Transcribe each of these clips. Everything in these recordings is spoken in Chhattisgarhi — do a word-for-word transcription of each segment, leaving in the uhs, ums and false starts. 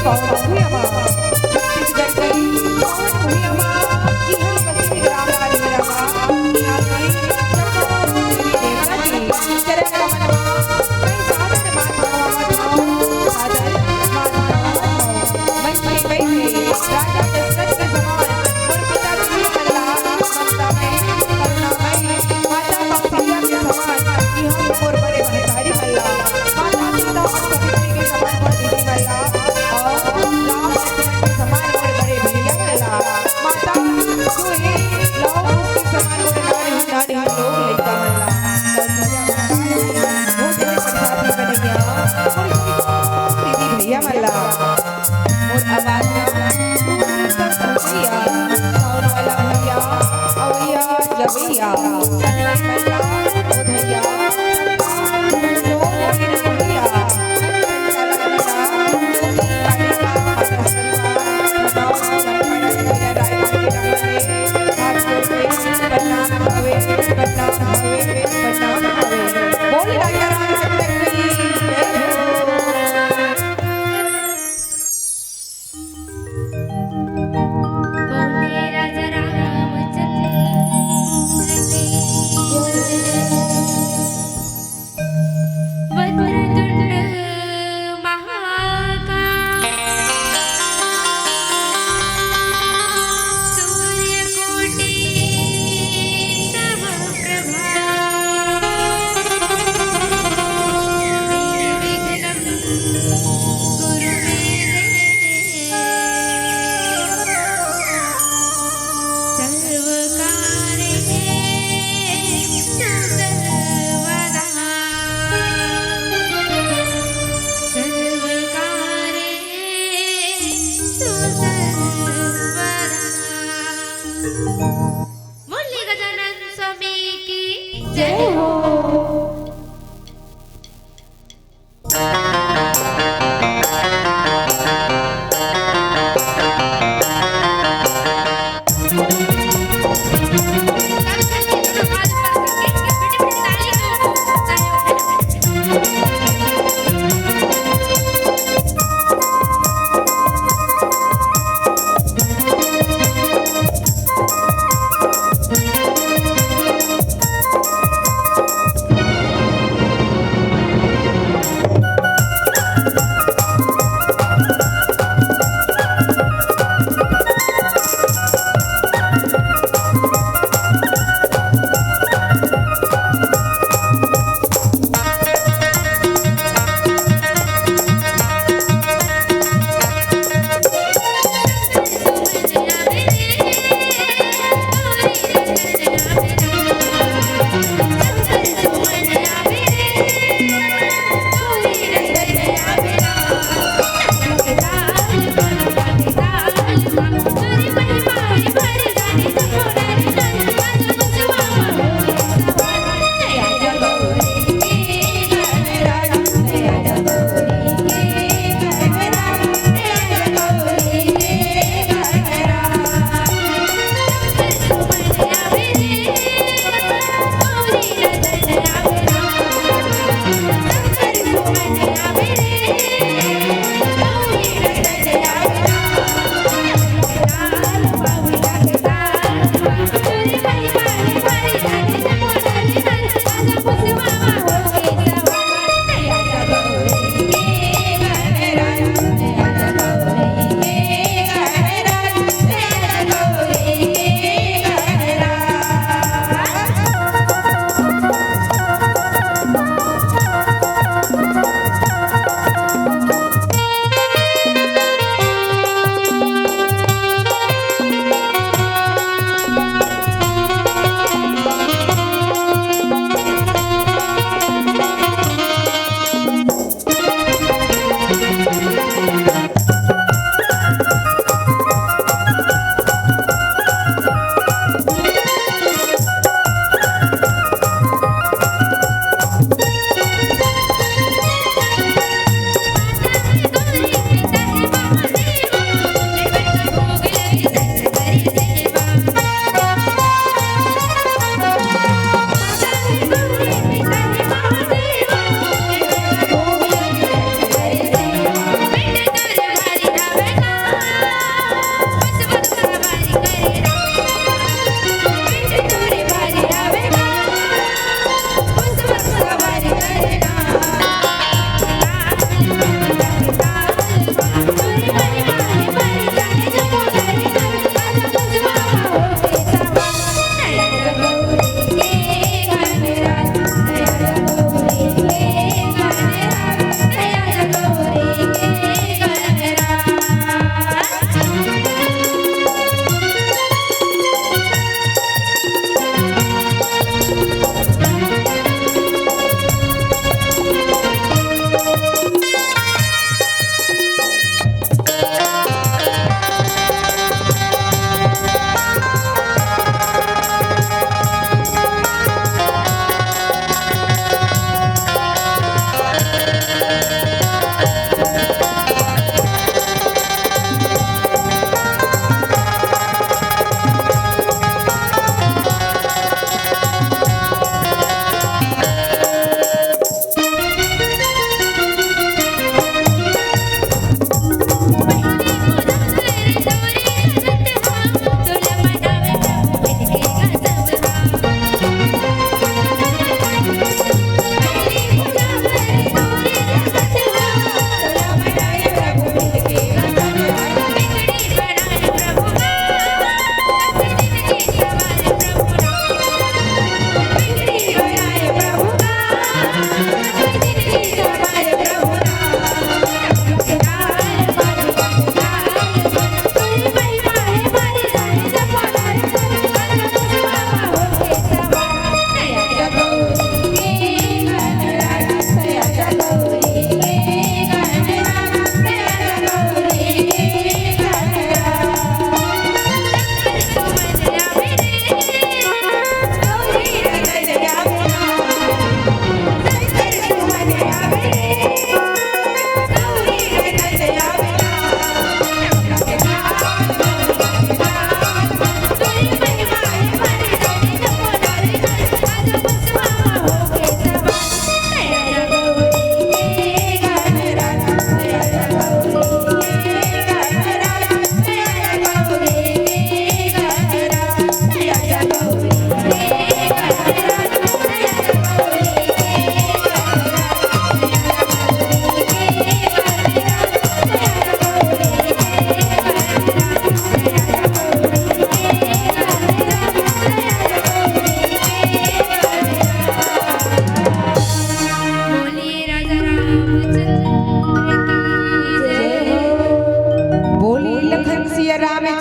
पवन भुइयां मा, छत्तीसगढ़ के पवन भुइयां मा, इहाँ बसे ग्राम राजमेरा मा, इहाँ के जम्मो देवी देवता के चरण कमल मा मैं सादर मान नमन करत हौं, सादर मान नमन करत हौं। मंच में बैठे राजा दशरथ के समान मोर पिता जी मन ला ममता में, करुणा में, माता कौशल्या के समान इहाँ मोर बड़े महतारी मन ला, माता सीता और सावित्री के समान मोर दीदी मन ला, और राम लक्ष्मण के समान मोर बड़े भैया मन ला, माता जो हे लव कुश के समान मोर नानही नानही लोग लइका मन ला। बहुत जने प्रसाद में बनैया, मोर दीदी भैया मन ला। मोर आवाज ला सुंदर भैया, साउंड वाला भैया, अवैया जवैया, सगला कला उधैया, जोर लगे रे भैया, प्रणाम हवे, प्रणाम हवे, प्रणाम हवे। बोल राजा रामचंद्र की जय हो। बोले राजा रामचंद्र की जय। वक्रतुंड महाकाय, सूर्यकोटि समप्रभा। निर्विघ्नं कुरु मे देव सर्वकार्येषु सर्वदा। सर्वकार्येषु सर्वदा। बोलिए गजानन स्वामी की जय हो।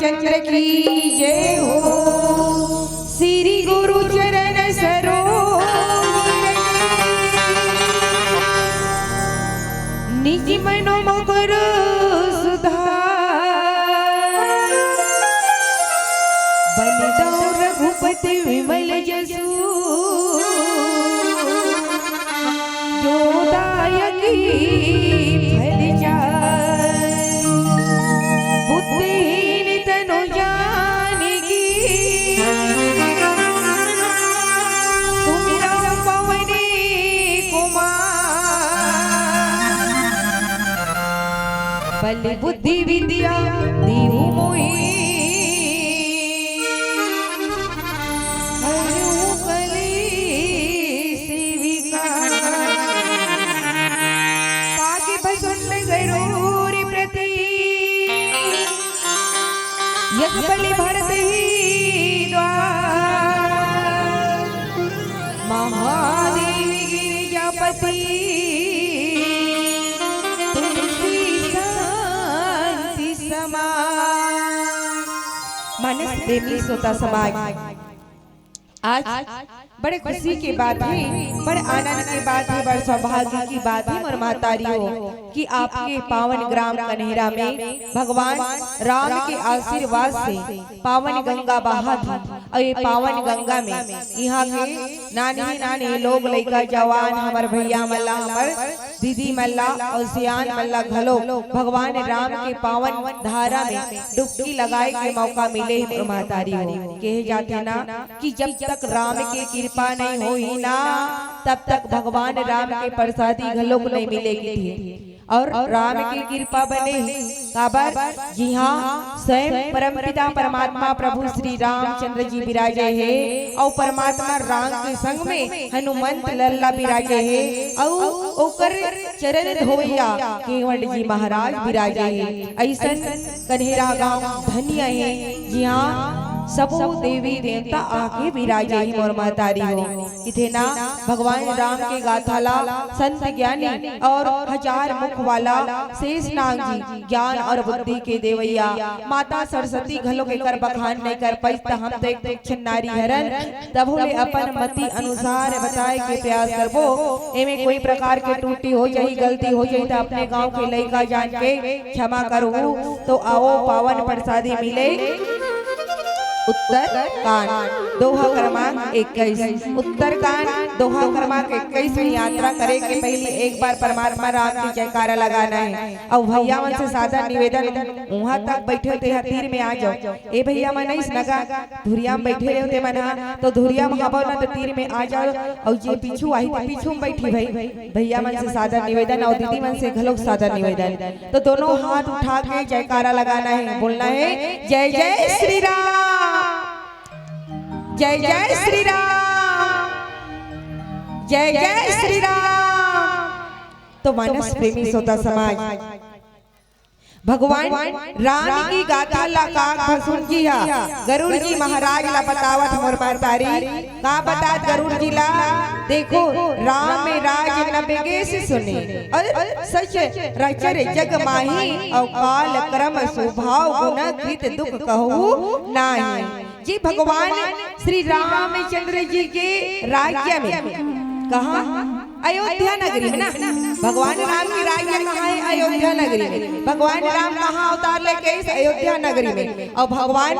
चंद्र की जय हो। श्री गुरु चरण सरोज रज। निज मनो मकर सुधार। बन दो रघुपति विमल जसु। जो दायकी फल जाय। बुद्धिहीन तनु जान की। सुमिरौ पवन कुमार। बल बुद्धि विद्या दीहु मोहि। हरहु कलेस विकार। पाके भसुंड गरुर प्रति। यज्ञ बलि भरत ही द्वार। महादेव गिरिजापति तुलसी शांति समाज। मानस प्रेमी श्रोता समाज, आज बड़े खुशी के बात हे, बड़े आनंद के बात हे, बड़े सौभाग्य की बात हे मोर महतारी हो कि आपके पावन ग्राम कन्हेरा में भगवान राम के आशीर्वाद से पावन गंगा बहत हे। अउ ये पावन गंगा में इहाँ के नान्हे नान्हे लोग, लइका जवान, हमर भैया मन ला, हमर दीदी मन ला अउ सियान मन ला घलो भगवान राम के पावन धारा में डुबकी लगाए के मौका मिले हे मोर महतारी हो। कहे जाथे ना कि जब तक राम के कृपा नहीं होही ना, तब तक भगवान राम के प्रसादी घलोक नहीं मिले कथे। अउ राम के कृपा बने हे, काबर जिहाँ स्वयं परमपिता परमात्मा प्रभु श्री रामचंद्र जी विराजे हे अउ परमात्मा राम के संग में हनुमंत लल्ला विराजे हे अउ ओकर चरण धोइया केवट जी महाराज विराजे हे। अइसन कन्हेरा गांव धन्य हे, जिहाँ सबो देवी देवता आके विराजे हे मोर महतारी हो। इथे ना भगवान राम के गाथा ला संत ज्ञानी अउ हजार मुख वाला शेषनाग जी, ज्ञान अउ बुद्धि के देवैया, माता सरस्वती घलो एकर बखान नहीं कर पाइस, त हम तो एक तुच्छ नारी हरन, तभो ले अपन मति अनुसार बताए के प्रयास करबो। एमे कोई प्रकार के त्रुटि हो जाही, गलती हो जाही, त अपने गांव के लइका जान के क्षमा करहू। तो आओ पावन प्रसादी मिले। उत्तर कांड, दोहा क्रमांक इक्कीस। उत्तर कांड, दोहा क्रमांक इक्कीस में यात्रा करे के पहली एक बार परमात्मा राम के जयकारा लगाना हे। अउ भैया मन से सादर निवेदन, उहाँ तक बैठे हो, तेहा तीर में आ जाओ। ए भैया मन अइस नगा, धुरिया में बैठे रहे हो ते मन हा, तो धुरिया में हवो ना, तो तीर में आ जाओ। अउ जे पीछू आही, ते पीछू में बैठी भाई। भैया मन से सादर निवेदन अउ दीदी मन से घलोक सादर निवेदन। तो दोनों हाथ उठा के जयकारा लगाना हे, बोलना हे, "जय जय श्री राम, जय जय श्री राम, जय जय श्री राम।" तो मानस प्रेमी श्रोता समाज, भगवान राम की गाथा ला काग भसुन जी हा गरुड़ जी महाराज ला बतावत मोर महतारी। का बतात गरुड़ जी ला? देखो, राम राज न बिगेस सुने, अउ सच रचर जग माही, अउ काल क्रम स्वभाव गुण कृत दुख कहू नाही। जी भगवान श्री रामचंद्र जी के राज्य में, कहाँ? अयोध्या नगरी में ना, भगवान राम के राज्य कहाँ हे? अयोध्या नगरी में। भगवान राम कहाँ अवतार लेके आइस? अयोध्या नगरी में। अउ भगवान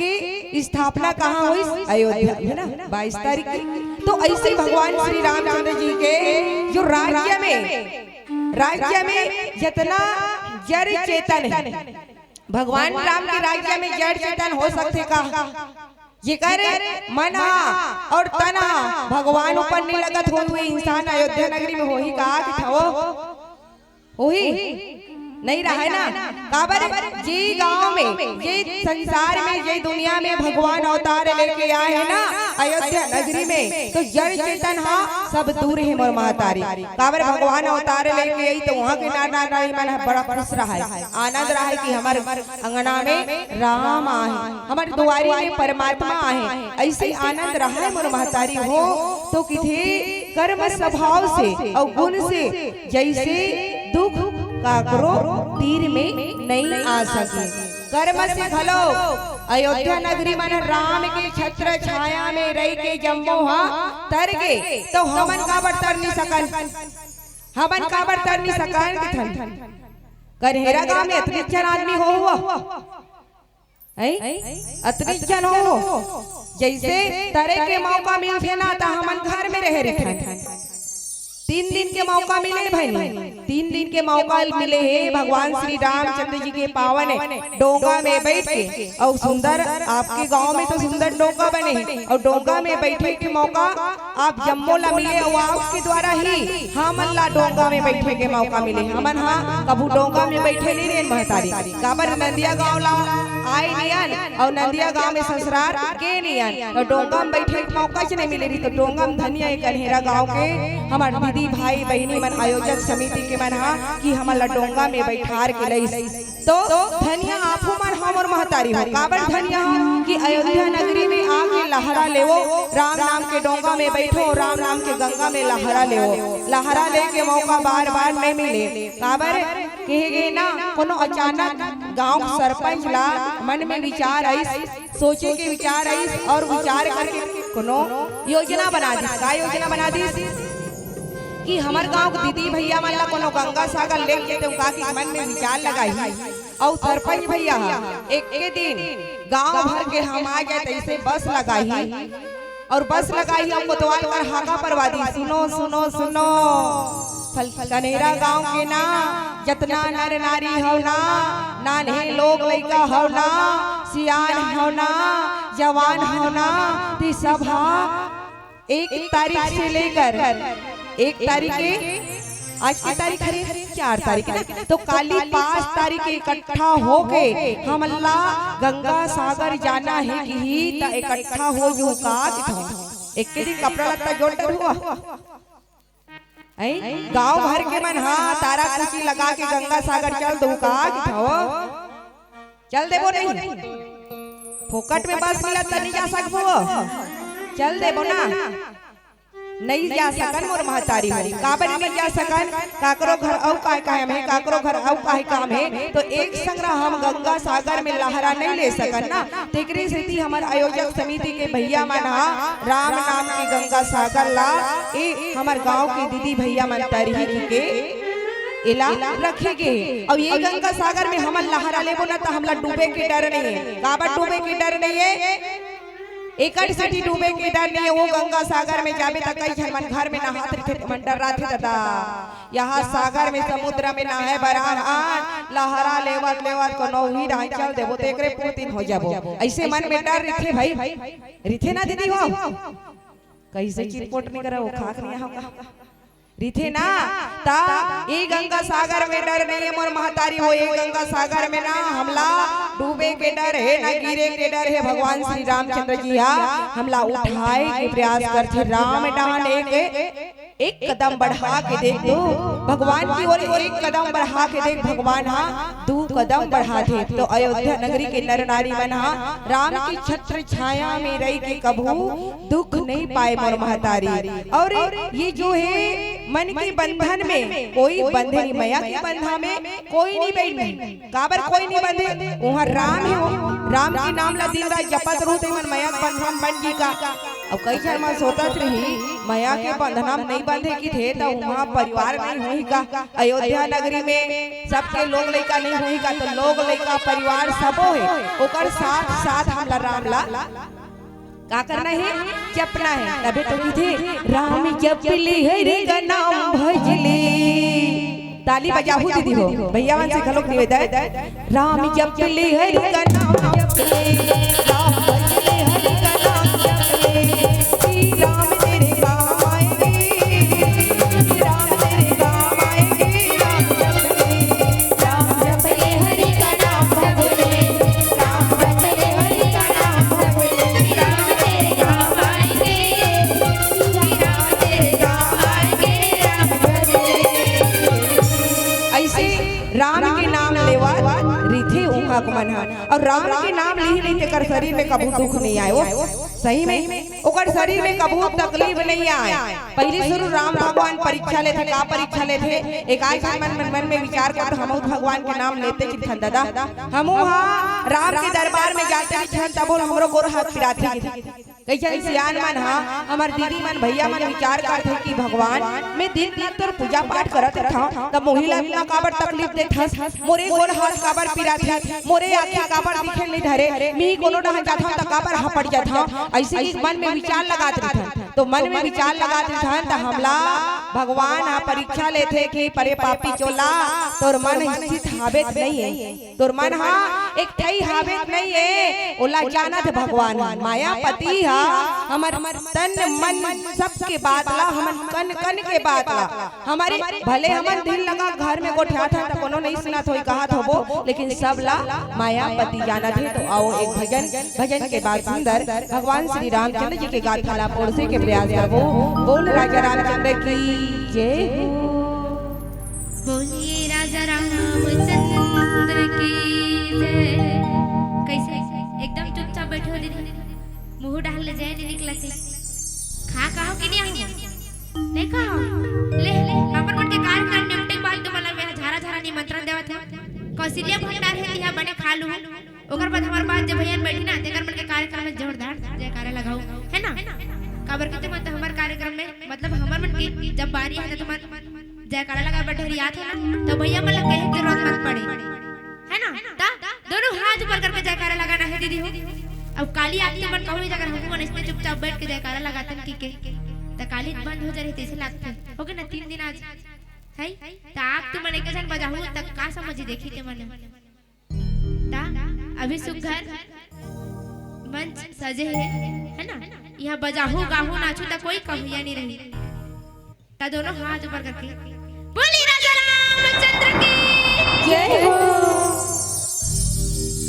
के स्थापना कहाँ होइस? अयोध्या में ना, बाईस तारीख की। तो अइसे भगवान श्री रामचंद्र जी के जो राज्य में, राज्य में जतना जड़ चेतन हे, भगवान राम के राज्य में जड़ चेतन हो सकथे का? जेकर मन हा अउ तन हा भगवान ऊपर नइ लगत होही, वो इंसान अयोध्या नगरी में होही का? कि ठवो होही? नइ रहय ना। काबर, जे गांव में, जे संसार में, जे दुनिया में भगवान अवतार लेके आए हे ना अयोध्या नगरी में, तो जड़ चेतन हा सब दूर हे मोर महतारी। काबर, भगवान अवतार लेके आई तो उहाँ के नर नारी मन हा बड़ा खुश रहय, आनंद रहय कि हमर अंगना में राम आहे, हमर दुआरी में परमात्मा आहे, अइसे आनंद रहय मोर महतारी हो। तो किथे कर्म स्वभाव से अउ गुण से जइसे दुख काकरो तीर में नइ आ सके। कर्म से घलो अयोध्या नगरी मन राम के छत्र छाया में रहि के जम्मो हा तर गे, तो हमन काबर तर नहीं सकन? हमन काबर तर नहीं सकन? कन्हेरा गांव में अतने झन आदमी हो हुआ, हैं? अतने झन हो, जैसे तरे के मौका मिलथे ना, त हमन घर में रहे रहथन। तीन दिन के मौका मिले भाई, तीन दिन के मौका मिले हे भगवान श्री रामचंद्र जी के पावन डोंगा में बैठ के। और सुंदर, आपके गांव में तो सुंदर डोंगा बने हे, और डोंगा में बैठे के मौका आप जम्मो ला मिले, और आपके द्वारा ही हमन ला डोंगा में बैठे के मौका मिले। हमन हा कभू डोंगा में बैठे नहीं रेन महतारी, काबर नंदिया गांव ला आए नियन और नंदिया गांव में ससुरार के नियन, तो डोंगा में बैठे के मौका च नहीं मिले रही। तो डोंगा में धनिया एक कन्हेरा गांव के हमार दीदी, भाई, बहिनी मन, आयोजक समिति के मन हा कि हमन ला डोंगा में बैठार के लईस। तो धनिया आपो मन हमर महतारी हो, काबर धनिया हो कि अयोध्या नगरी में आके लहरा लेवो, राम नाम के डोंगा में बैठो, राम नाम के गंगा में लहरा लेवो। लहरा ले के मौका बार बार नहीं मिले, काबर कहे गए ना, कोनो अचानक गांव सरपंच ला मन में विचार आइस, सोचे के विचार आइस और विचार करके कोनो योजना बना दिस। का योजना बना दिस? कि हमर गांव के दीदी भैया मन ला कोनो गंगा सागर लेके, तो का कि मन में विचार लगाही। और सरपंच भैया हा एक के दिन गांव भर के हम आ जाए, तैसे बस लगाही और बस लगाही, हम कोतवाल कर हाका परवा दी, "सुनो, सुनो, सुनो, फल-, कनेरा गांव के ना, जतना नर नारी हो ना, नान्हे लोग लइका हो ना, सियान हो ना, जवान हो ना, ती सब हा एक तारीख से लेकर एक तारीख के, आज की तारीख हरे चार तारीख ना, तो काली पाँच तारीख के इकट्ठा होके हमन ला गंगा सागर जाना हे कि ही, त इकट्ठा हो जू का किथो। एक के दिन कपड़ा लत्ता जोड़ कर हुआ, ऐ गांव भर के मन हा तारा कुची लगा के गंगा सागर चल दू का किथो। चल देबो नहीं? फोकट में बस मिला त नहीं जा सकबो? चल देबो ना? नहीं जा सकन मोर महतारी हो। काबर नहीं जा सकन? काकरो घर अउ काय काम हे, काकरो घर अउ काय काम हे, तो एक संग रा हम गंगा सागर में लहरा नहीं ले सकन ना। तेकरे सेती हमर आयोजक समिति के भैया मन हा राम नाम के गंगा सागर ला ए हमर गांव के दीदी भैया मन तरही के एला रखे गे हे। अउ ये गंगा सागर में हमन लहरा लेबो ना, त हमला डूबे के डर नहीं हे। काबर डूबे के डर नहीं हे? एकड़ सेती डूबे के डर नहीं हे। वो गंगा सागर में जाबे त कई झन मन घर में नहात रहिथे, त मन डर्राथे दादा। यहाँ सागर में, समुद्र में नहाए बर आन, लहरा लेवत लेवत कोनो ही रांचल देबो, तेकरे पूतिन हो जाबो। ऐसे मन में डर रहिथे भाई, रहिथे ना दीदी हो? कैसे चिरपोट नहीं करा, वो खाक नहीं आहोगा। रिथे ना, ता ए गंगा सागर में डर नहीं हे मोर महतारी हो, ए गंगा सागर में ना हमला डूबे के डर हे, ना गिरे के डर हे। भगवान श्री रामचंद्र जी हा हमला उठाए के प्रयास करथे। राम डहान एक, एक कदम बढ़ा के देख तो भगवान की ओर एक कदम बढ़ा के देख, भगवान हा दू कदम बढ़ाथे। तो अयोध्या नगरी के नर नारी मन हा राम की छत्र छाया में रहि के कभू दुख नहीं पाए मोर महतारी। और ये जो है मन के बंधन में कोई बंधे नहीं, मया के बंधा में कोई नहीं बंधे। काबर कोई नहीं बंधे? उहाँ राम हे, वो राम के नाम ला दिन रात जपत रहू, ते मन मया के बंधा में बंध गे का? अब कई झन मन सोचत रही, मया के बंधना में नहीं बंधे किथे, त उहाँ परिवार नहीं होही का? अयोध्या नगरी में सबके लोग लइका नहीं होही का? तो लोग लइका परिवार सबो हे, ओकर साथ साथ हमला राम ला का करना हे? जपना हे। तभे तो किथे, "राम जप ले हरि का नाम भज ले।" ताली बजाहू दीदी हो, भैया मन से घलोक निवेदन। राम जप ले हरि का नाम जप ले, राम भज ले हरि का नाम जप ले, श्री राम तेरे काम आएंगे, श्री राम तेरे काम आएंगे, राम जप ले। राम जप ले हरि का नाम भज ले, राम जप ले हरि का नाम भज ले, राम तेरे काम आएंगे, श्री राम तेरे काम आएंगे, राम भज ले। ऐसे राम के नाम लेवत रिथे उहाँ मन ह। अउ राम के नाम लिही नहीं, तेकर शरीर में कभू दुख नहीं आए। वो सही में ओकर शरीर में कभू तकलीफ नहीं आए। पहली शुरू राम भगवान परीक्षा लेथे। का परीक्षा लेथे? एक आय मन, मन, मन में विचार कर, हमहू भगवान के नाम लेते चिंतन दादा, हमहू हा राम के दरबार में जाते चिंतन, तबो हमरो गोर हाथ पिराथे। कइसन सियान मन हा, हमर दीदी मन, भैया मन विचार करथे कि भगवान, मैं दिन दिन तोर पूजा पाठ करत रथंव, तब मोही ला इतना काबर तकलीफ देथस? मोरे गोड़ हाथ काबर पिराथे? मोरे आँखी काबर दिखे नहीं धरे? मी कोनो डहन जाथंव त काबर हपड़ जाथंव? ऐसे ही मन में विचार लगात रथन। तो मन में विचार लगात रथन त हमला भगवान हा परीक्षा लेथे कि परे पापी चोला, तोर मन स्थित हावे नहीं है। तोर मन हा एक ठई हावे नहीं है, ओला जानत भगवान हा। मायापति हा हमर तन मन सबके बात ला, हमन कन कन के बात ला, हमरे भले हमन दिल लगा घर में गोठियाथन त कोनो नहीं सुनत होई, कहत होबो, लेकिन सब ला मायापति जानत हे। तो आओ एक भजन, भजन के बाद सुंदर भगवान श्री रामचंद्र जी के गाथा ला परोसे के प्रयास करबो। बोल राजा रामचंद्र की जय हो। बोलिए राजा रामचंद्र की जय। कैसे एकदम चुपचाप बैठे हो दीदी? मुंह डाल ले जाए, नहीं निकला थे। खा कहो कि नहीं आओ? नहीं कहो। ले, ले, अपन मन के कार्यक्रम निपटे के बाद तुम्हारा मैं झारा झारा निमंत्रण देवत हूँ। कौशल्या भंडार है, तिहा बने खा लू। ओकर बाद हमारे पास जब भैया बैठी ना, तेकर मन के कार्यक्रम में जोरदार जयकारा लगाओ, है ना? काबर के तुम तो हमारे कार्यक्रम में, मतलब हमारे मन की जब बारी है तो तुम जयकारा लगा बैठे रियात है ना, तो भैया मन ला कहे के जरूरत मत पड़े, है ना? ता दोनों हाथ ऊपर करके जयकारा लगाना है दीदी हो। अब काली आके मन कहूँ, अगर हम मन इसने चुपचाप बैठ के जयकारा लगाते हैं कि के, तो काली बंद हो जा रही, तैसे लगते हो गए ना तीन दिन आज, है? तो आप तुम मन एक जन बजाहू तक का समझी, देखी ते मन ता अभी सुघर मंच सजे है, है ना? यहाँ बजाहू, गाहू, नाचू ता कोई कहिया नहीं रही। ता दोनों हाथ ऊपर करके बोली राजा रामचंद्र की जय हो।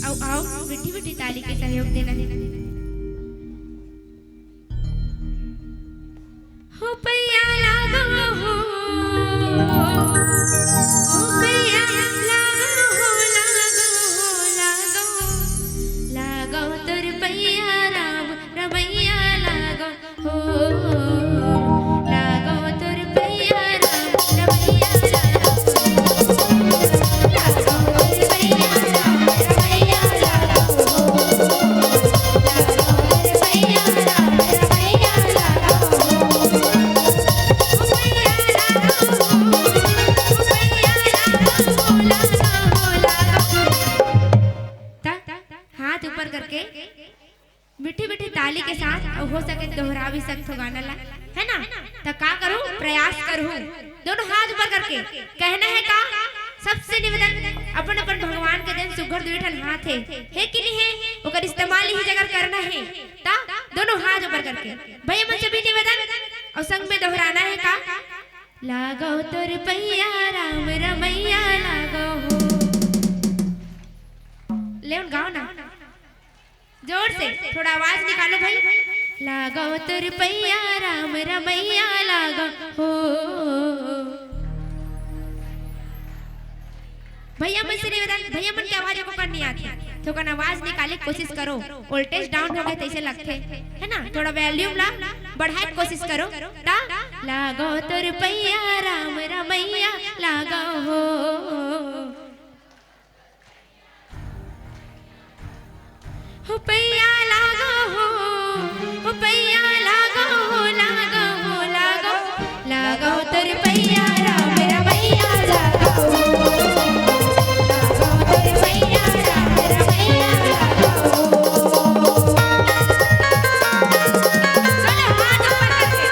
आओ, आओ, मीठी मीठी ताली के सहयोग देना है। हो पैया लागो हो, हो पैया लागो हो, लागो हो, लागो, लागो तोर पैया राम रमैया लागो हो, लागो तोर पैया राम रमैया लागो। हाथ ऊपर करके मीठी मीठी ताली के साथ, अउ हो सके तो दोहरा भी सकथो गाना ला, है ना? तो का करूँ, प्रयास करूँ, दोनों हाथ ऊपर करके कहना है का? सबसे निवेदन, अपन अपन भगवान के देन सुघर दुई ठन हाथ है, है कि नहीं है? ओकर इस्तेमाल ही जगह करना है। ता दोनों हाथ ऊपर करके भैया मन से भी निवेदन अउ संग में दोहराना है का? लागो तोर पैया राम रमैया लागो हो। ले उन गाओ ना। जोर से, थोड़ा आवाज निकालो भाई। लागो तोर पैया राम रमैया लागो हो। भैया मन से निवेदन, भैया मन के आवाज को करनी आती, थोकन आवाज निकाले के कोशिश करो। वोल्टेज डाउन हो गए तैसे लगते, है ना? थोड़ा वॉल्यूम ला बढ़ाए के कोशिश करो। ता लागो तोर पैया राम रमैया लागो हो। हो पैया लागो हो, हो पैया लागो हो, लागो हो, लागो, लागो तोर पैया राम रमैया लागो हो। लागो तोर पैया राम रमैया लागो हो। चलो, हाथ ऊपर करके।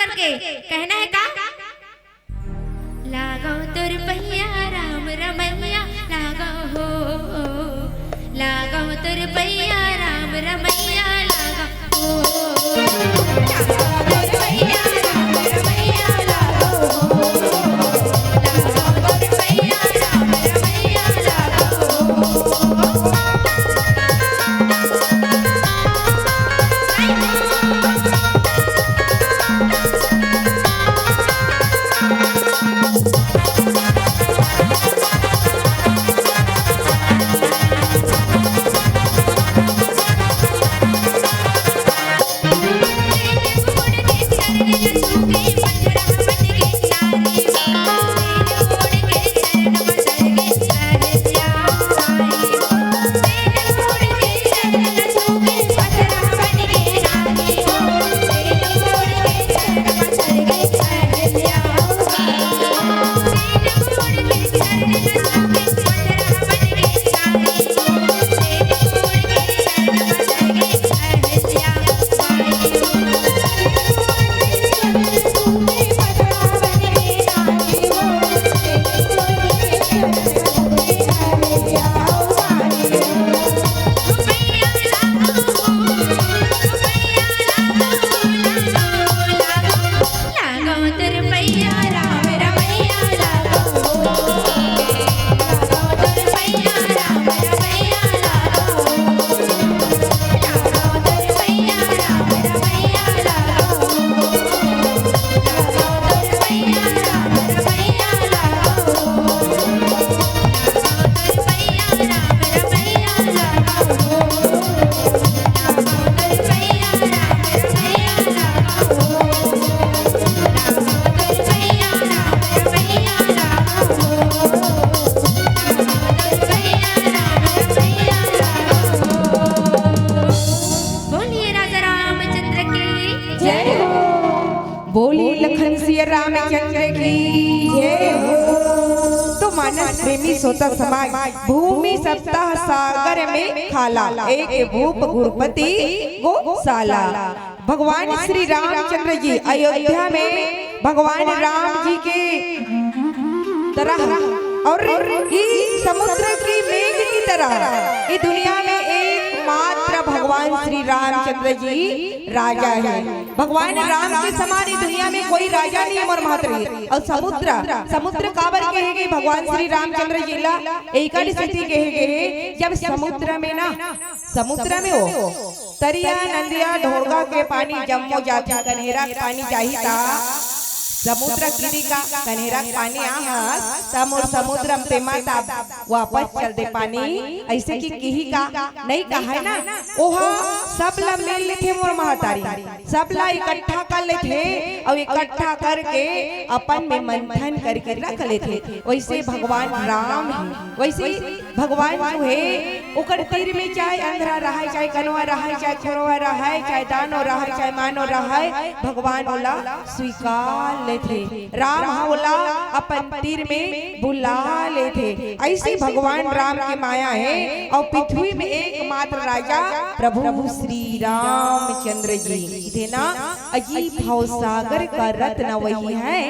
करके कहना है का? लागो तोर पैया राम रमैया, लागो हो, लागो तोर पैया राम रमैया, लागो हो, लागो तोर पैया राम रमैया, लागो हो, लागो तोर पैया राम रमैया, लागो हो। बोलिए राजा रामचंद्र की जय हो। बोली लखन सिया रामचंद्र की जय हो। तो मानस प्रेमी श्रोता समाज, भूमि सप्ताह सागर में खाला, एक भूप गुरुपति गो साला। भगवान श्री रामचंद्र जी अयोध्या में भगवान राम जी के तरह और ई समुद्र की मेघ की तरह ई दुनिया में एकमात्र भगवान श्री रामचंद्र जी राजा है। भगवान राम के समान ई दुनिया में कोई राजा नहीं है, मोर महतारी। और समुद्र, समुद्र काबर कहे गए भगवान श्री रामचंद्र जी ला? एकर सेती कहे गए, जब समुद्र में ना, समुद्र में हो, तरिया, नंदिया, ढोड़गा के पानी जम्मो जाथे, कन्हेरा के पानी जाही ता समुद्र किरी का, कन्हेरा के पानी आहस, त मोर समुद्र में तेमा ता वापस चल दे पानी, ऐसे कि किही का, नहीं कहा है ना? ओहा सब ला मेल लेथे मोर महतारी, सब ला इकट्ठा कर लेथे, अउ इकट्ठा करके अपन में मंथन करके रख लेथे। वैसे भगवान राम है, वैसे भगवान जो है, ओकर तीर में चाहे अंधरा रहय, चाहे कनवा रहय, चाहे खोरवा रहय, चाहे दानो रहय, चाहे मानो रहय, भगवान ओला स्वीकार लेथे। राम ह ओला अपन तीर में बुला लेथे। ऐसे भगवान राम के माया है। और पृथ्वी में एकमात्र राजा प्रभु श्री रामचंद्र जी थे ना। अजी भवसागर का रत्न वही है।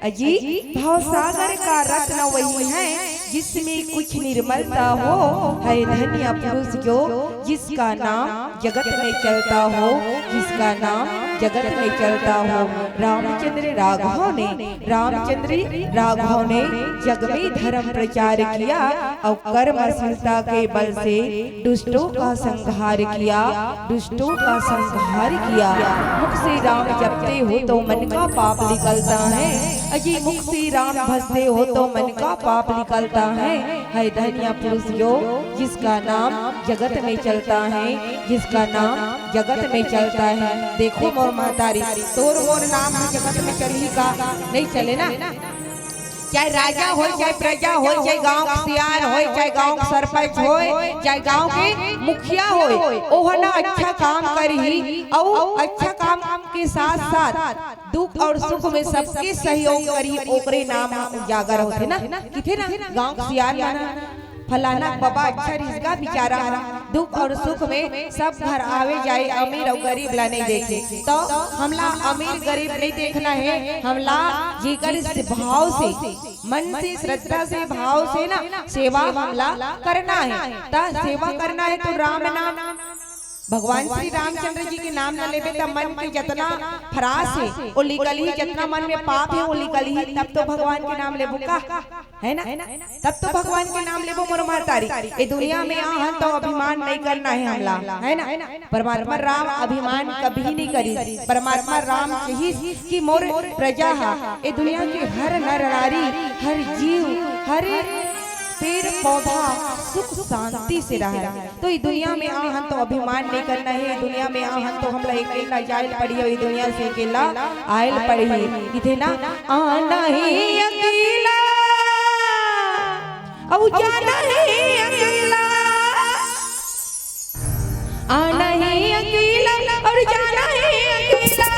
अजी भवसागर का रत्न वही है, जिसमें कुछ निर्मलता हो, है धन्य पुरुष जो जिसका नाम जगत में चलता हो, जिसका नाम जगत में चलता हो। रामचंद्र राघव ने, रामचंद्र राघव ने जग में धर्म प्रचार किया और कर्मशीलता के बल से दुष्टों का संहार किया, दुष्टों का संहार किया। मुख से राम जपते हो तो मन का पाप निकलता है। अजी मुख से राम भजते हो तो मन का पाप निकलता है। है धन्य पुरुष जो जिसका नाम जगत में चलता है, जिसका नाम जगत में चलता है। देखो मोर महतारी, तोर मोर नाम ह जगत में चलही का? नहीं चले ना। चाहे राजा होय, चाहे प्रजा होय, चाहे गांव के सियान होय, चाहे गांव के सरपंच होय, चाहे गांव के मुखिया होय, ओह ना अच्छा काम करही अउ अच्छा काम के साथ साथ दुख और सुख में सबके सहयोग करही, ओकरे नाम ह उजागर होथे ना, किथे ना गांव के सियान मन ह। फलाना बबा अच्छा रिहिस गा बिचारा ह, दुख अउ सुख में सब घर आवे जाए, अमीर अउ गरीब ला नइ देखे। त हमला अमीर गरीब नइ देखना हे, हमला जेकर भाव से, मन से, श्रद्धा से, भाव से ना सेवा हमला करना हे। त सेवा करना हे त राम नाम, भगवान श्री रामचंद्र जी के नाम न लेबे त मन के जतना फरास हे ओ निकलही, जतना मन में पाप हे ओ निकलही, तब तो भगवान के नाम लेबो का, है ना? तब तो भगवान के नाम लेबो मोर महतारी। ए दुनिया में आहन तो अभिमान नइ करना हे हमला, है ना? परमात्मा राम अभिमान कभी नइ करिस। परमात्मा राम कहिस कि मोर प्रजा हा, ए दुनिया के हर नर नारी, हर जीव, हर पेड़ पौधा सुख शांति से रहय। तो ई दुनिया में आहन तो अभिमान नइ करना हे, ई दुनिया में आहन तो हमला अकेला जायल पड़ही, ई दुनिया से अकेला आयल पड़ही। इथे ना, आना ही अकेला, अउ जाना ही अकेला। आना ही अकेला अउ जाना ही अकेला।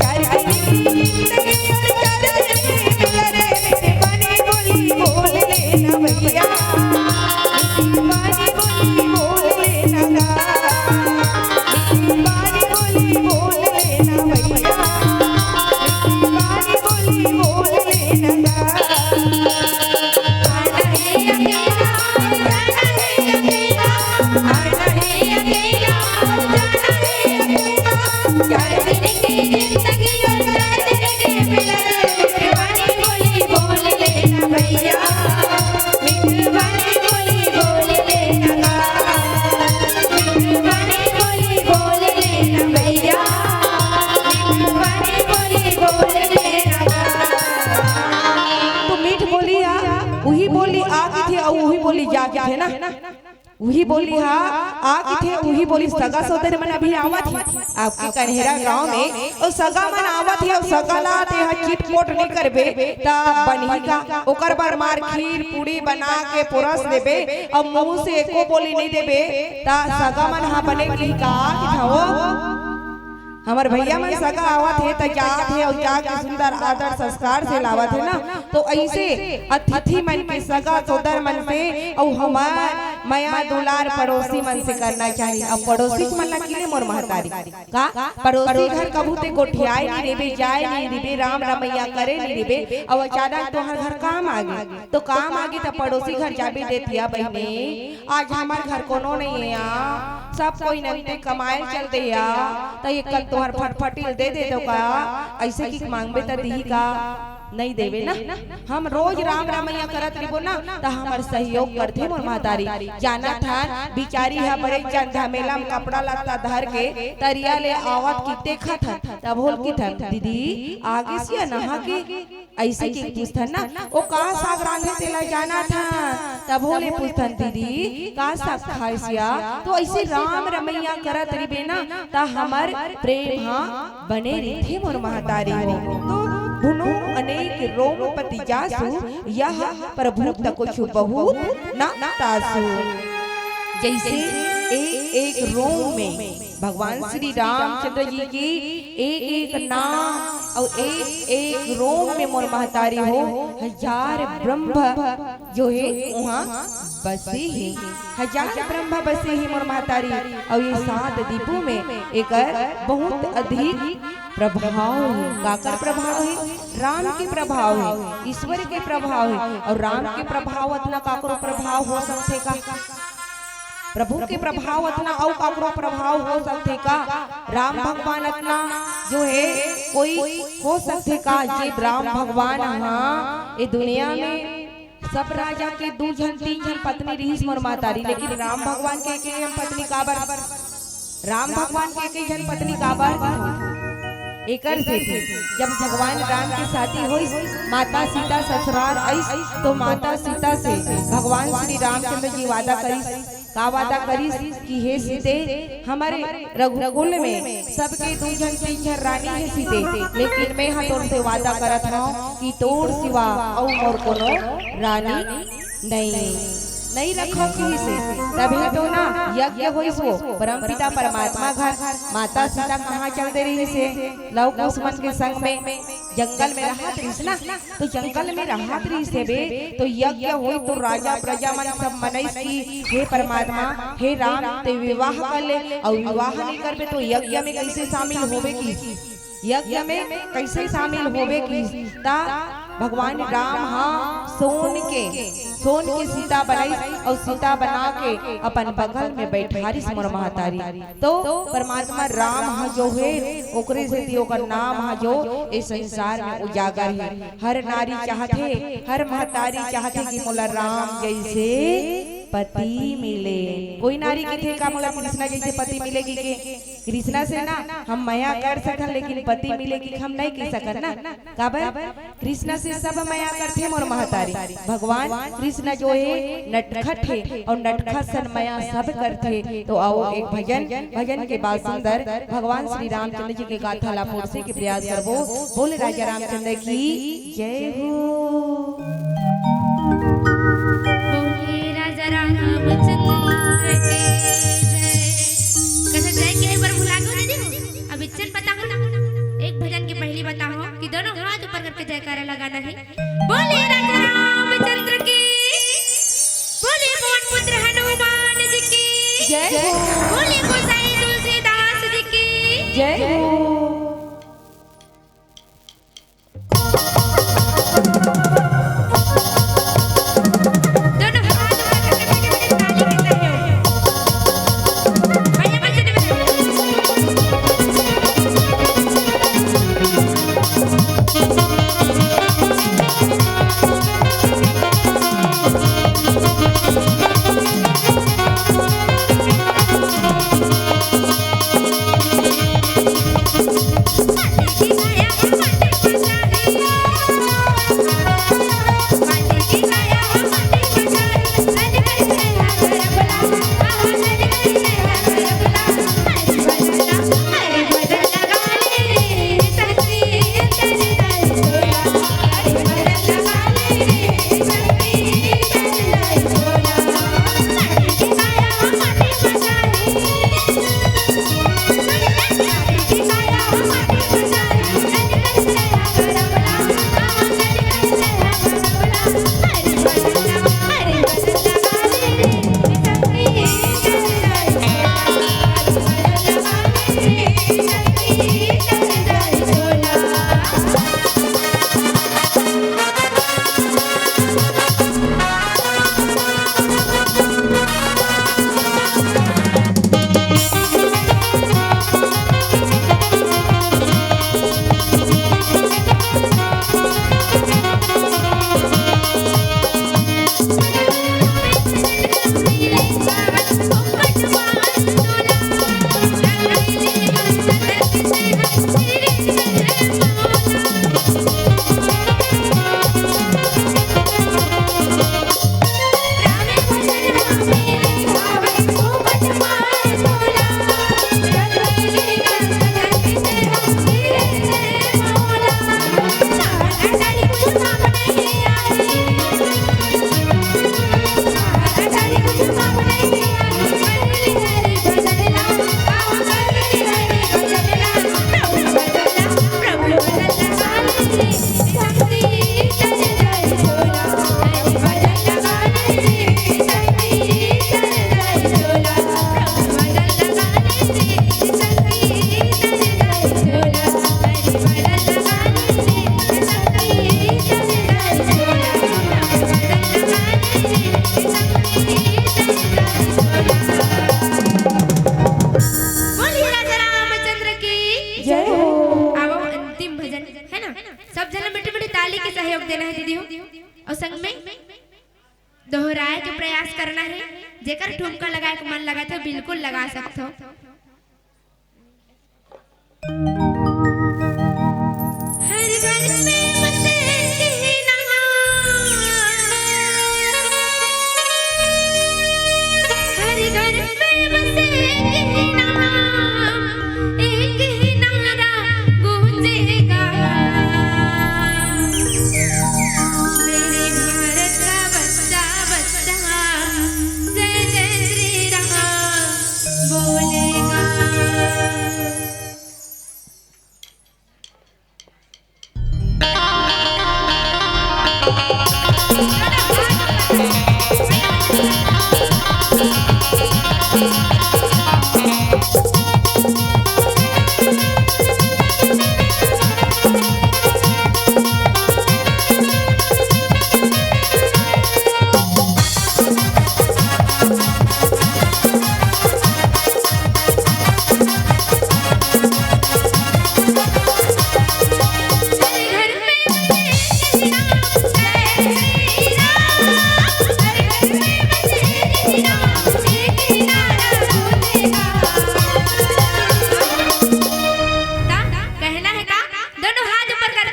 चार दिन की जिंदगी अउ चार दिन की मेहनत रे, मीठी बोली बोल लेना भैया, मीठी बोली बोल लेना गा, मीठी बोली बोल लेना भैया, मीठी बोली बोल लेना गा। तो मीठ बोली आ, उही बोली आ कथे अउ उही बोली जा कथे ना। उही बोली हा आ कथे, उही बोली सगा सोदर मन अभी आवत हे आपके कन्हेरा गांव में, अउ सगा मन आवत हे अउ सगा ला तेहा चिटपोट नइ करबे त बनही का? ओकर बर मार खीर पूड़ी बना के परोस देबे अउ मुंह से एको बोली नइ देबे त सगा मन हा बने कही का कि हवो हमर भैया मन सगा आवत हे त जात हे अउ जाके सुंदर आदर संस्कार से लावत हे ना। तो अइसे अतिथि मन के सगा सोदर मन से अउ हमर मया दुलार पड़ोसी मन से करना चाही। अब पड़ोसी मन ला किने मोर महतारी का पड़ोसी घर कभू ते गोठियाए नइ रेबे, जाए नइ रेबे, राम रमैया करे नइ रेबे, अउ अचानक तोहर घर काम आगे, तो काम आगे त पड़ोसी घर जाबे देतिया बहिनी। आज हमर घर कोनो नइ हे या, सब कोई नंते कमाए ल चल दे या, त एक कन तोहर फटफटी ल दे दे दो का? अइसे कि मांगबे त दिही का? नइ देवे ना। हम रोज राम रमैया करत रहिबो ना, त हमर सहयोग करथे मोर महतारी। जानत हन, बिचारी ह बड़े जन झमेला म कपड़ा लत्ता धर के तरिया ले आवत कि देखत हन, तभो ल किथन, "दीदी, आगे सिया नहा के?" अइसे कि पूछथन ना, "ओ का साग रांधे तेला जानत हन?" तभो ले पूछथन, "दीदी, का साग खाए सिया?" तो अइसे राम रमैया करत रहिबे ना, त हमर प्रेम ह बने रहिथे मोर महतारी हो। तो भुनो अनेक रोमपति जासु, यह प्रभु तको छू बहुत न तासु। जइसे एक एक रोम में भगवान श्री रामचंद्र जी के एक एक नाम अउ एक एक रोम में मोर महतारी हो हजार ब्रह्म जो हे उहाँ बसे हे, हजार ब्रह्म बसे हे मोर महतारी। अउ ये सात दीपू में एकर बहुत अधिक प्रभाव हे। काकर प्रभाव हे? राम के प्रभाव हे, ईश्वर के प्रभाव हे। अउ राम के प्रभाव अतना काकरो प्रभाव हो सकथे का? प्रभु के प्रभाव अतना अउ काकरो प्रभाव हो सकथे का? राम भगवान अतना जो हे कोई हो सकथे का? जे राम भगवान ह ए दुनिया में सब राजा के दू झन तीन झन पत्नी रिहिस मोर महतारी, लेकिन राम भगवान के एक झन पत्नी काबर? राम भगवान के एक झन पत्नी काबर? एकर सेती जब भगवान राम के शादी होइस, माता सीता ससुराल आइस, तो माता सीता से भगवान श्री रामचंद्र जी वादा करिस। का वादा करिस कि हे सीते, हमरे रघुकुल में सबके दू झन तीन झन रानी हे सीते, लेकिन मैं ह तोर से वादा करत हंव कि तोर सिवा अउ मोर कोनो रानी नइ, नइ रखव किहिस हे। तभे तो ना यज्ञ होइस वो परमपिता परमात्मा घर, माता सीता कहाँ चल दे रिहिस हे लव कुश मन के संग में। जंगल में रहत रहिस ना, तो जंगल में रहत रहिस हे बे, तो यज्ञ होय तो राजा प्रजा मन सब मनइस कि हे परमात्मा, हे राम, ते विवाह कर ले, अउ विवाह नहीं करबे तो यज्ञ में कैसे शामिल होबे कि, यज्ञ में कैसे शामिल होबे कि, ता भगवान राम हा सोन के, सोन के सीता बनइस अउ सीता बना के अपन बगल में बैठारिस मोर महतारी। तो परमात्मा राम ह जो हे, ओकरे सेती ओकर नाम ह जो ए संसार में उजागर हे। हर नारी चाहथे, हर महतारी चाहथे कि मोला राम जैसे पति मिले। कोई नारी कहिथे का मोला कृष्णा जैसे पति मिले कि के? कृष्णा से ना हम मया कर सकन, लेकिन पति मिले कि हम नहीं कह सकन ना। काबर? कृष्ण से सब मया करथे मोर महतारी। भगवान कृष्ण जो हे नटखट हे अउ नटखट सन मया सब करथे। तो आओ एक भजन, भजन के बाद सुंदर भगवान श्री रामचंद्र जी के गाथा ला पोरसे के प्रयास करबो। बोले राजा रामचंद्र की जय हो। बोले राजा रामचंद्र की जय। कइसे जय के एक बार भुला गयो दीदी? अब इज्जत बताओ ना, एक भजन के पहली बताओ कि दोनों हाथ ऊपर करके जयकारा लगाना है। बोले राजा रामचंद्र की, बोले पवन पुत्र हनुमान जी की, जय हो। बोले गोसाई तुलसीदास जी की जय हो। दोनों हाथ ऊपर करके बड़ी बड़ी ताली के सहयोग। भैया बच्चे ने बोलिए राजा रामचंद्र की जय हो। अब अंतिम भजन है ना, सब जन मीठी मीठी ताली के सहयोग देना है दीदी हो, अउ संग में दोहराए के प्रयास करना है। जेकर ठुमका लगाए के मन लगा थे बिल्कुल लगा सकते हो। हर घर में बसे एक ही नाम, हर घर में बसे एक ही नाम, एक ही नारा गूंजेगा। मेरे भारत का बच्चा बच्चा जय जय श्री राम बोलेगा।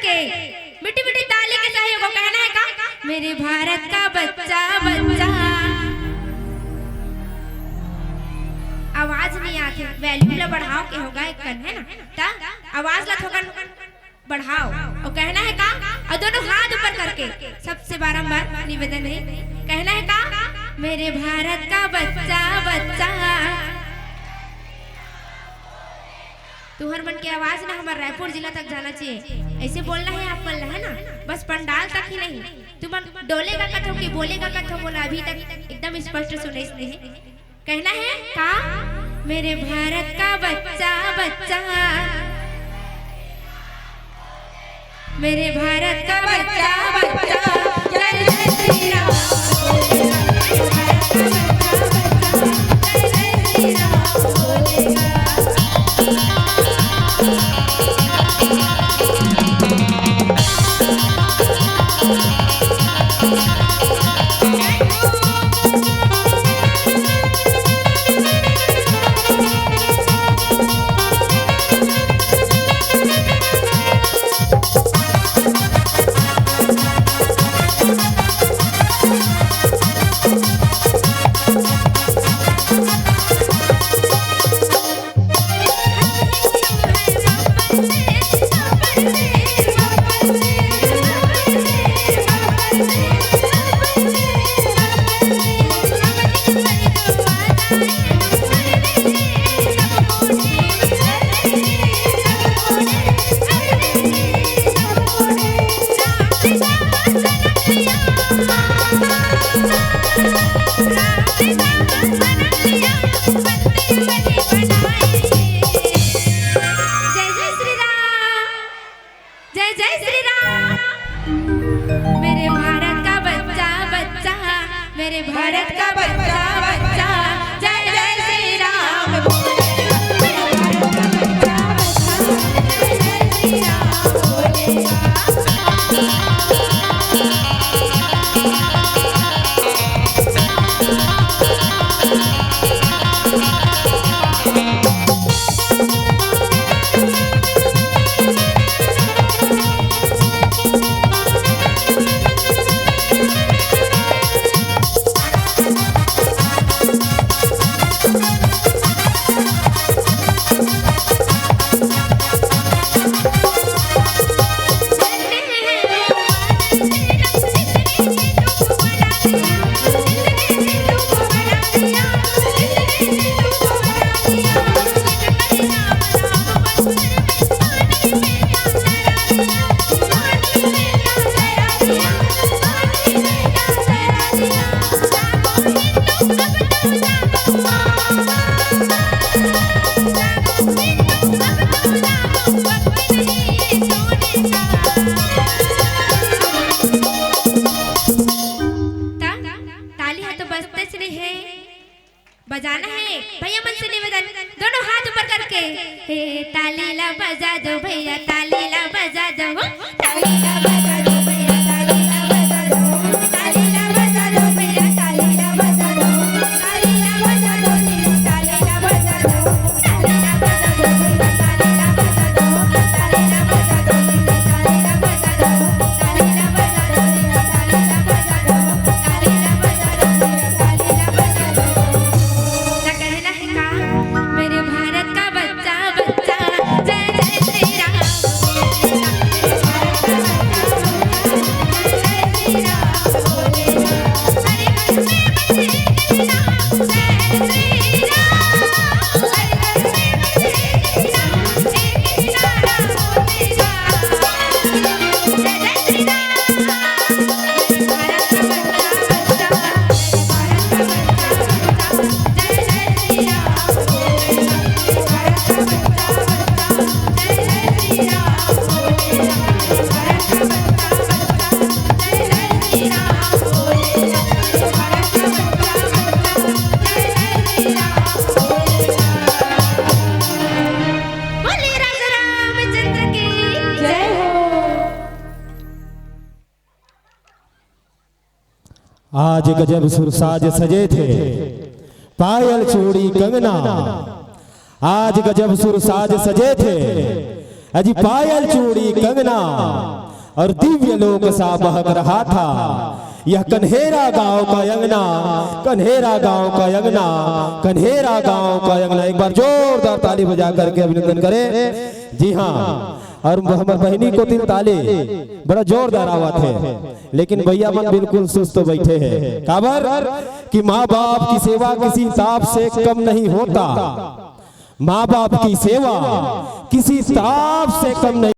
मीठी मीठी ताली के सहयोग हो। कहना है का? मेरे भारत का बच्चा बच्चा। आवाज नहीं आती, वॉल्यूम ला बढ़ाओ के होगा एक कन, है ना? ता आवाज ला थोकन बढ़ाओ। और कहना है का? और दोनों हाथ ऊपर करके, सबसे बारंबार निवेदन है, कहना है का? मेरे भारत का बच्चा बच्चा। तुहर मन के आवाज ना हमार रायपुर जिला तक जाना चाहिए। ऐसे बोलना है आप मन ला, है ना? बस पंडाल तक ही नहीं, तुमन डोलेगा कथो कि बोलेगा कथो, मोला अभी तक एकदम स्पष्ट सुनाइस नहीं है। कहना है का? मेरे भारत का बच्चा बच्चा, मेरे भारत का बच्चा बच्चा, जय जय श्री राम बोलेगा। मेरे भारत का बच्चा बच्चा, जय जय श्री राम बोलेगा। जय जय श्री राम, जय जय श्री राम। मेरे भारत का बच्चा बच्चा, मेरे भारत का बच्चा बच्चा, जय जय श्री राम। ताली हा तो बजतेच नहीं है, बजाना है। भैया मन से निवेदन, दोनों हाथ ऊपर करके, हे ताली ला बजा दो भैया, ताली ला बजा दो, हो। ताली ला बजा दो भैया, ताली ला बजा दो, ताली ला बजा दो भैया, ताली ला बजा दो, ताली ला बजा दो, ताली ला बजा दो, ताली ला बजा दो भैया, ताली ला बजा दो, ताली ला बजा दो, ताली ला बजा दो। आज गजब सुरसाज सजे थे, पायल चूड़ी कंगना। आज गजब सुरसाज सजे थे, अजी पायल चूड़ी कंगना और दिव्य लोक सा महक रहा था यह कन्हेरा गांव का अंगना। कन्हेरा गांव का अंगना, कन्हेरा गांव का अंगना। एक बार जोरदार ताली बजा करके अभिनंदन करें। जी हाँ, और हमर बहिनी कोती ले ताली बड़ा जोरदार आवत हे, लेकिन भैया मन बिल्कुल सुस्त बैठे हैं। काबर कि माँ बाप की सेवा किसी ताप से कम नहीं होता। माँ बाप की सेवा किसी ताप से कम नहीं